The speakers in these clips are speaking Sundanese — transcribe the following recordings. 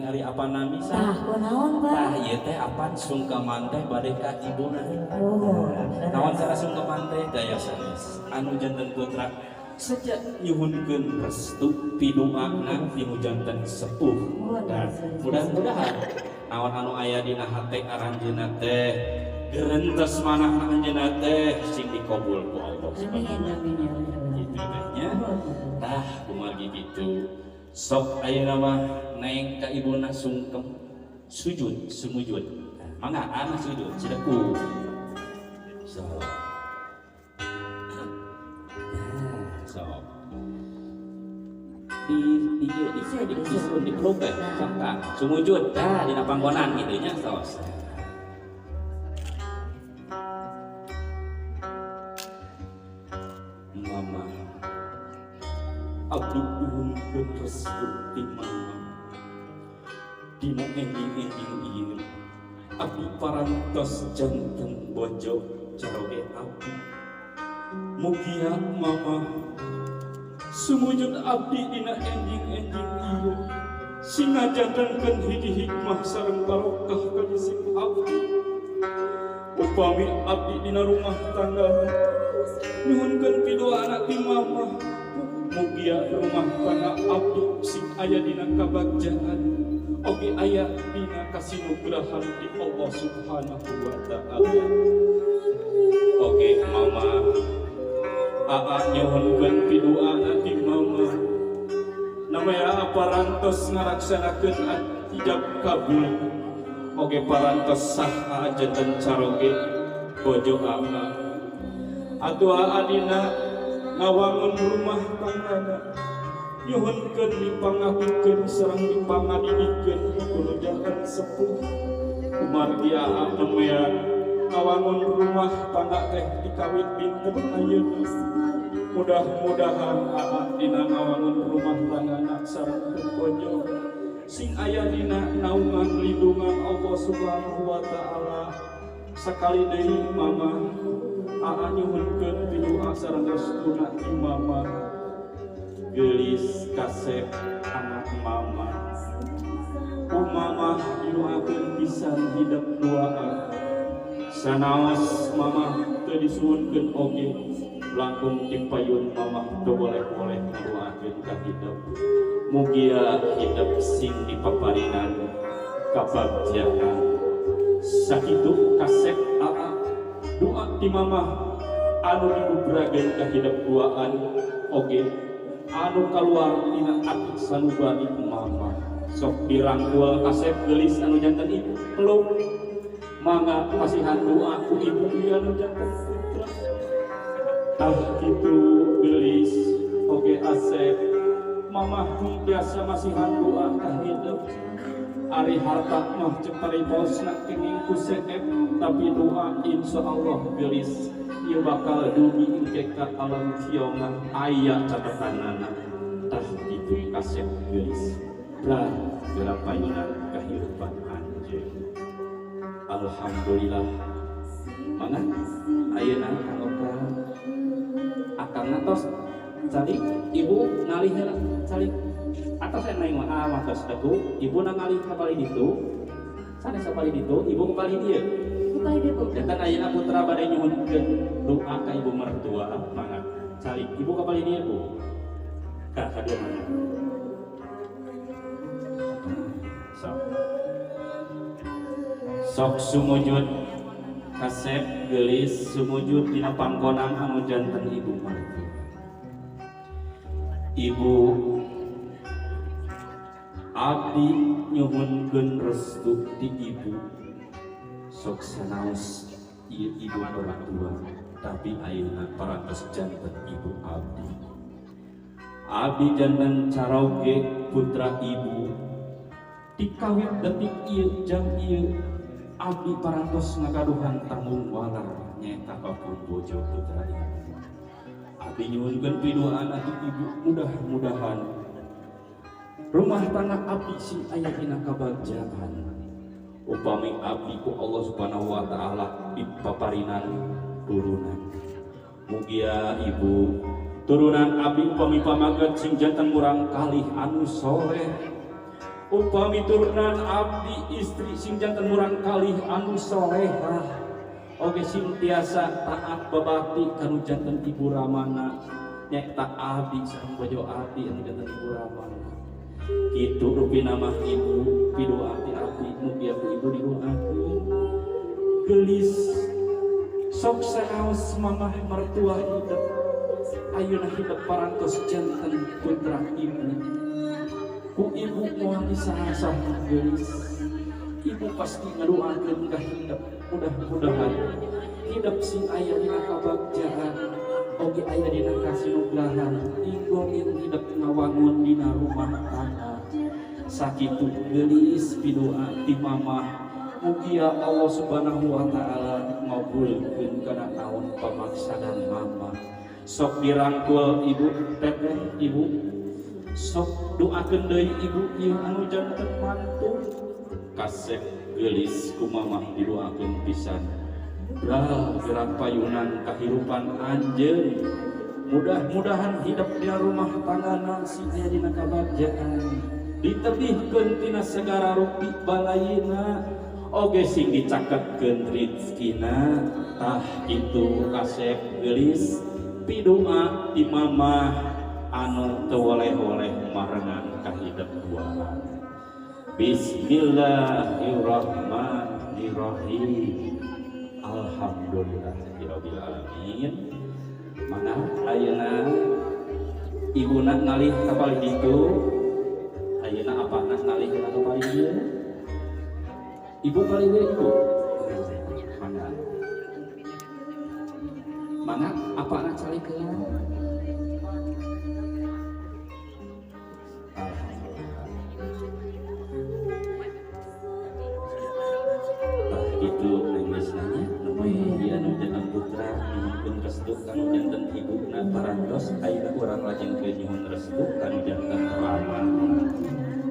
ari apa nami sa? Tah kunaon Pak? Tah ieu teh apan sungkeman teh bade ka ibuna. Oh, naon cara sungkeman teh daya sanes anu janten putra sejak nyuhunkeun restu piduana ti nu janten sepuh. Nah, mudah-mudahan naon anu aya dina hate aranjeunna teh gerentes manahna anjeunna teh sing dikabul ku Allah Amin amin ya Allah. Gitu teh nya. Tah kumargi kitu. Sok ayeuna mah neng ka ibuna sungkem sujud sumujud. Mangga anak sujud sideku. Sok. Sok. Di peluk teh sok tah sumujud tah dina panggonan kitu nya tos. Mama abdi nyuhunkeun restu ti mama dina enjing-enjing ieu abdi parantos janten bojo caroge abdi mugia mama sumujud abdi dina enjing-enjing ieu sing ngajantenkeun hiji hikmah sareng barokah ka sing abdi upami abdi dina rumah tangga nyuhunkeun pidoana ti mama mugia rumah tangga abdi sing aya dina kabagjaan oge aya dina kasinugrahan di Allah Subhanahu wa taala. Oge mama aa nyuhunkeun piduana ti mama namaya parantos ngalaksanakeun ijab kabul oge parantos sah aa janten caroge bojo aa atuh aa dina ngawangun rumah tanggana nyuhunkeun dipangakikeun sareng dipangadidikeun ku nu janten sepuh kumargi aa nemea ngawangun rumah tangga teh dikawit dinten ayeuna mudah-mudahan aa dina ngawangun rumah tanggana sareng bojo sing aya dina naungan lindungan Allah Subhanahu wa taala. Sakali deui mama aa nyuhunkeun pidu'a sareng restuna ti mama geulis kasep anak mama ku mama didoakeun pisan hidep duaan sanaos mama teu disuhunkeun oge langkung dipayun mama teu boleh-boleh ngadoakeun ka hidep mugia hidep sing dipaparinan kabagjaan sakitu kasep aa doa ti mama anu dibubrageun ka hidep duaan oge anu kaluar dina ati sanubari mama sok dirangkul kasep geulis anu janten ibu peluk mangga pasihan doa ku ibu ieu anu janten putra tah kitu geulis oge asep mamah biasa masihan doa ka hidep ari harta mah cek paribosna kenging ku seep tapi doa insyaallah geulis ieu bakal dugi engke ka alam kiamat aya catatanana tah kitu kasep geulis lah geura payunan kahirupan anjeun. Alhamdulillah mangga ayeuna Kang Oka akangna tos calik ibu ngalih heula calik atos naik mah ah tos deku ibu na ngalih ka palih ditu sanes ka palih ditu ibu ka palih dieu ka palih dieu Bu janten ayeuna putra bade nyuhunkeun doa ka ibu mertua mangga calik ibu ka palih dieu Bu ka ka dieu mangga sok sok sumujud kasep geulis sumujud dina panggonan anu janten ibu mertua. Ibu abdi nyuhunkeun restu ti ibu sok sanaos ieu ibu mertua tapi ayeuna parantos janten ibu abdi abdi janten caroge putra ibu dikawit detik ieu jam ieu abdi parantos ngagaduhan tanggung walar nyaeta ka pun bojo putra ibu. Abdi nyuhunkeun piduaan ti ibu mudah-mudahan rumah tangga abdi sing aya dina kabagjaan upami abdi ku Allah Subhanahu wa taala dipaparinan turunan mugia ibu turunan abdi upami pamaget sing janten murang kalih anu soleh Upami turunan abdi istri sing janten murang kalih anu solehah oge sing tiasa taat babakti kanu janten ibu ramana nyaeta abdi sareng bojo abdi anu janten ibu ramana. Kitu rupina mah ibu pidoa ti abdi mugia ku ibu didoakeun. Geulis sok sanaos mamah mertua hidup ayeuna hidup parantos janten putra ibu. Ku ibu moal disaha-saha geulis. Ibu pasti ngadoakeun ka hidup, mudah-mudahan hidup sing aya dina kabagjaan oge aya dina kasinugrahan inggongin hidup ngawangun dina rumah tangga. Sakitu geulis pidoa ti mamah. Mugia Allah Subhanahu wa taala ngabulkeun kana naon pamaksadan mamah. Sok dirangkul ibu teteh ibu. Sok doakeun deui ibu ieu anu janten mantu. Kasep geulis ku mamah didoakeun pisan. Bra gerak payunan kahirupan anjeun. Mudah-mudahan hidup dina rumah tanggana sing aya dina kabagjaan. Ditebihkeun tina segara rupi balayina oge sing dicaketkeun rizkina. Tah kitu kasep geulis pidoa ti mamah anu teu woleh-woleh marengan ka hidup duaan. Bismillahirrahmanirrahim. Alhamdulillahirabbil alamin. Mana ayeuna ibuna ngalih ka palih ditu, ayeuna apana ngalih ka palih dieu? Ibu palih dieu ibu. Mana? Mana apana calikeun? Itu nangis nanya namanya ieu anu janten putra nyuhunkeun restu kanu janten ibuna parantos ayeuna urang lajengkeun nyuhun restu kanu janten rama.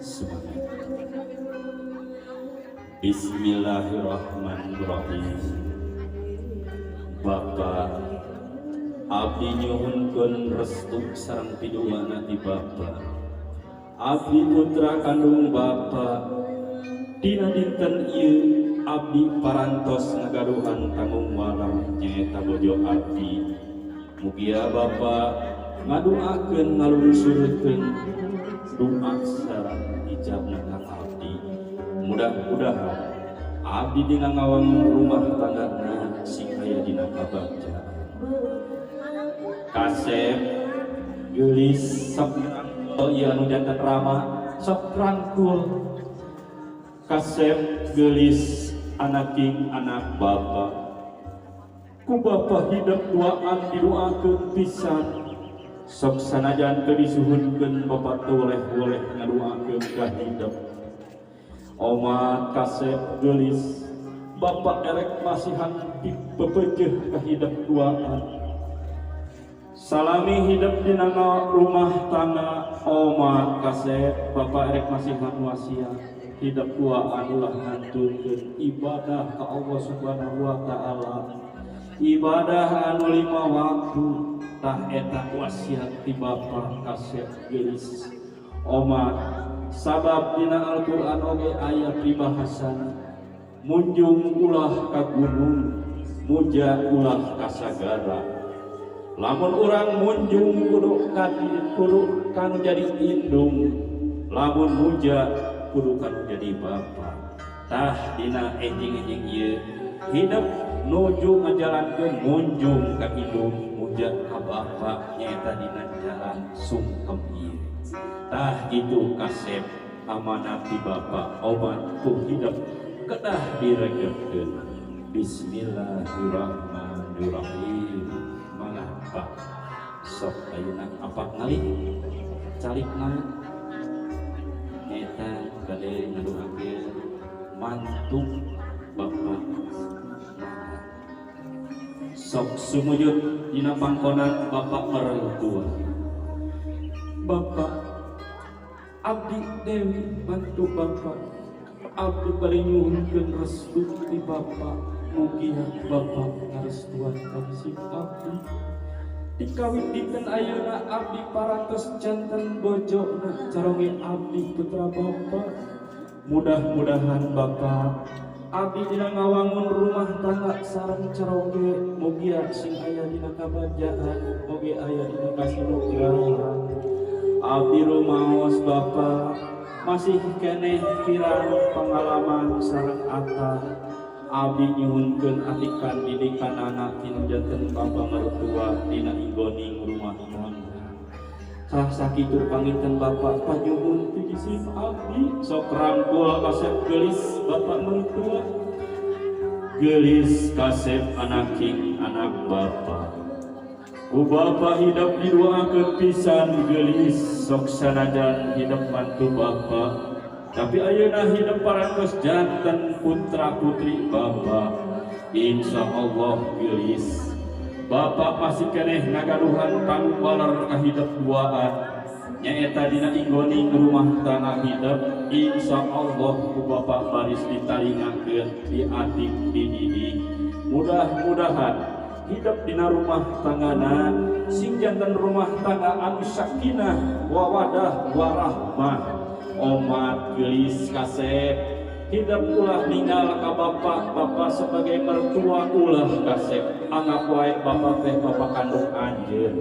Semangat. Bismillahirrahmanirrahim. Bapa abdi nyuhunkeun restu sareng piduana ti Bapa. Abdi putra kandung Bapa dina dinten ieu abdi parantos ngagaduhan tanggung walang nyaeta bojo abdi. Mugia Bapa ngadoakeun ngalungsurkeun doa sareng ijabna ka abdi. Mudah-mudahan abdi dina ngawangun rumah tanggana sing aya dina kabagjaan. Kasep geulis sok rangkul ieu anu janten rama sok rangkul. Kasep geulis anaking anak bapa. Ku bapa hidup duaan didoakeun pisan. Sok sanajan teu disuhunkeun bapa teu woleh-woleh ngadoakeun ka hidup. Omat kasep geulis bapa erek masihan pipepeuceuh ka hidup duaan. Salami hidup dina rumah tangga omat kasep bapa erek masihan wasiat. Hidup duaan ulah ngantunkeun ibadah ka Allah Subhanahu wa taala. Ibadah anu lima waktu tah eta wasiat ti Bapa kasep geulis. Omat sabab dina Al-Qur'an oge aya pribahasana munjung ulah ka gunung muja ulah ka sagara. Lamun urang munjung kudu kudu kanu jadi indung, lamun muja kudu kanu jadi bapa. Tah dina enjing-enjing ieu hidup nuju ngajalankeun munjung ka indung muja ka bapa nyaeta dina jalan sungkem ieu. Tah kitu kasep amanat ti bapa obat ku hidup kedah diregepkeun. Bismillahirrahmanirrahim. Mangga sok ayeuna apa ngalih calikna nyaeta bade ngadoakeun mantu bapa. Sok sumujud dina pangkonan bapak mertua. Bapak abdi Dewi bantu bapak. Abdi bade nyuhunkeun restu ti bapak. Mugia bapak ngarestuan ka si abdi. Dikawit dinten ayeuna abdi parantos janten bojona caroge abdi putra Bapak. Mudah-mudahan Bapak abdi dina ngawangun rumah tangga sareng caroge mugia sing aya dina kabagjaan, mugi aya dina kasilugan. Abdi rumaos Bapak masih keneh kirang pengalaman sareng atah. Abdi nyuhunkeun atikan didikan anak tinu janten bapa mertua dina inggoning rumah tangga. Sah sakitu panginten Bapak panyuhun ti jisim abdi sok rangkul kasep geulis bapak mertua. Geulis kasep anaking anak bapak. Ku bapak hidup didoakeun pisan geulis sok sanajan hidup mantu bapak. Tapi ayeuna hidup parantos janten putra putri Bapak. Insya Allah geulis Bapak masih keneh ngagaduhan tanggung waler ka hidup duaan nyaeta dina inggoning rumah tangga hidup. Insya Allah ku Bapak baris ditalingakeun diatik dididik. Mudah-mudahan hidup dina rumah tanggana sing janten rumah tangga anu sakinah wawadah warahmah. Omat geulis kasep hidup ulah ninggal ka bapak, bapak sebagai mertua ulah kasep anggap wae bapak teh bapak kandung anjeun.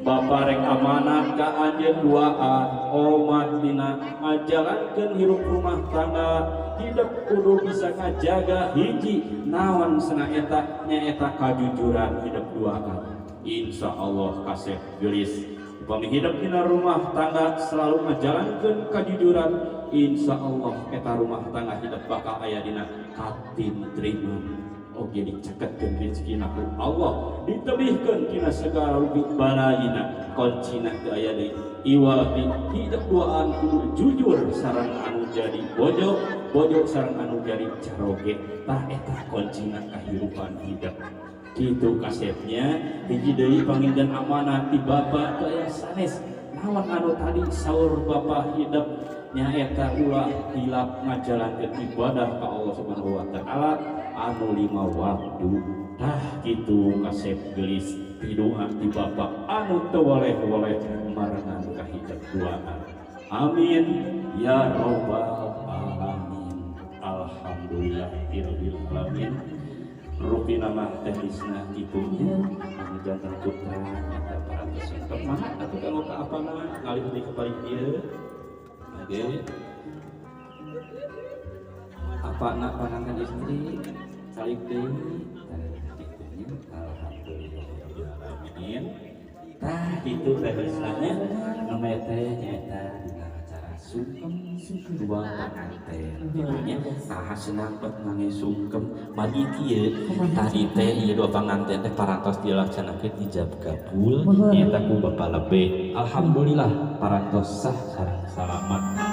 Bapak rek amanat ka anjeun duaan omat dina ngajalankeun hirup rumah tangga hidup kudu bisa ngajaga hiji naon cenah eta nyaeta kajujuran hidup duaan. Insya Allah kasep geulis upami hidup dina rumah tangga selalu ngajalankeun kajujuran, insya Allah eta rumah tangga hidup bakal aya dina katintriman. Oge diceketkeun rezekina ku Allah, ditebihkeun tina segala rupi balayina. Koncina teu aya deui iwal ti hidup duaan kudu jujur sareng anu jadi bojo, bojo sareng anu jadi caroge. Tah eta koncina kahirupan hidup. Kitu kasepnya hiji deui panginten amanat ti Bapak teu aya sanes. Naon anu tadi saur Bapak hidup nyaeta ulah hilap ngajalankeun ibadah ka Allah Subhanahu wa taala anu lima waktu. Tah kitu kasep geulis pidoa ti Bapak anu teu woleh-woleh marengan ka hidup duaan. Amin ya robbal alamin. Alhamdulillahirabbil alamin. Rupina mah teknisna kitunya anu janten putra nyata parantos sungkem mah atuh kalau ka apana ngalih deui ka paling dieu. Oke. Apana panangan istri calik deui tah kitunya alhamdulillahirabbil alamin. Tah kitu teknisna nu teh nyaeta dina acara sungkem dua panganten gitunya. Tah senang bet nangge sungkem magi kieu tadi teh ieu dua panganten teh parantos dilaksanakeun ijab kabul nyaeta ku Bapak Lebe. Alhamdulillah parantos sah sareng salamat.